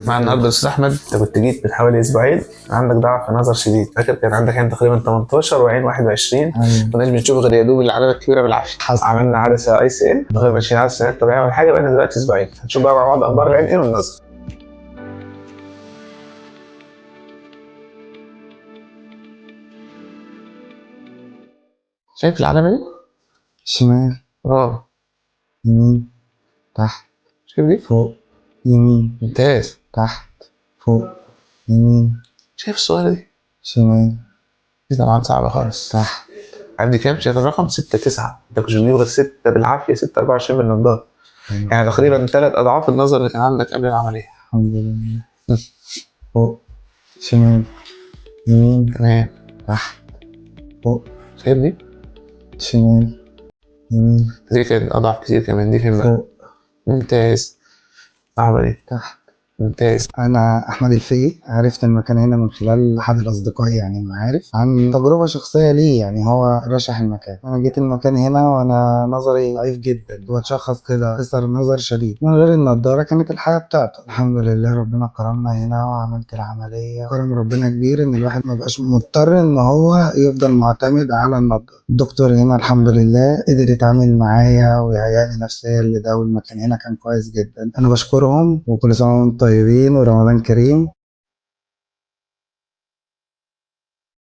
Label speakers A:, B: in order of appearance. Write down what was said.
A: مع النهارده الاستاذ احمد، انت كنت جيت من حوالي اسبوعين، عندك ضعف نظر شديد. فاكر كان عندك عين تقريبا 18 وعين 21.
B: ايوه
A: ما كناش بنشوف غير يا دوب العلامة الكبيرة بالعافية.
B: حصل.
A: عملنا عدسة ICL من غير ما نشيل عدسة طبيعية ولا حاجه. بقينا دلوقتي اسبوعين، هنشوف بقى مع بعض اخبار العين ايه والنظر. شايف العلامة دي؟
B: شمال،
A: اه.
B: يمين، تحت،
A: شايف دي؟
B: فوق، يمين،
A: ممتاز.
B: تحت، فوق، يمين،
A: شايف الصغيرة دي؟
B: شمال،
A: دي طبعا صعبة خالص.
B: تحت.
A: عندي كام؟ شايف الرقم 6 9. انت كنتش بتجيب غير 6 بالعافية، 6 24 بالنضاره.
B: أيوة.
A: يعني تقريبا 3 اضعاف النظر اللي كان عندك قبل العملية.
B: الحمد لله. فوق، شمال، يمين،
A: تمام.
B: تحت، فوق،
A: شايف دي؟
B: شمال، يمين،
A: دي كانت اضعف كتير كمان. دي فين بقى؟
B: فوق،
A: ممتاز. صعبة دي.
B: تحت.
A: ممتاز.
B: أنا أحمد الفقي، عرفت المكان هنا من خلال أحد الأصدقاء، يعني المعارف، عن تجربة شخصية ليه، يعني هو رشح المكان. أنا جيت المكان هنا وأنا نظري ضعيف جدا، واتشخص كده قصر نظر شديد، من غير النضارة كانت الحياة بتاعته. الحمد لله ربنا كرمنا هنا وعملت العملية. كرم ربنا كبير إن الواحد ما بقاش مضطر إن هو يفضل معتمد على النضارة. الدكتور هنا الحمد لله قدر يتعامل معايا ويهيئني نفسيا لده، والمكان هنا كان كويس جدا. أنا بشكرهم وكل سنة وأنتم طيبين ورمضان كريم.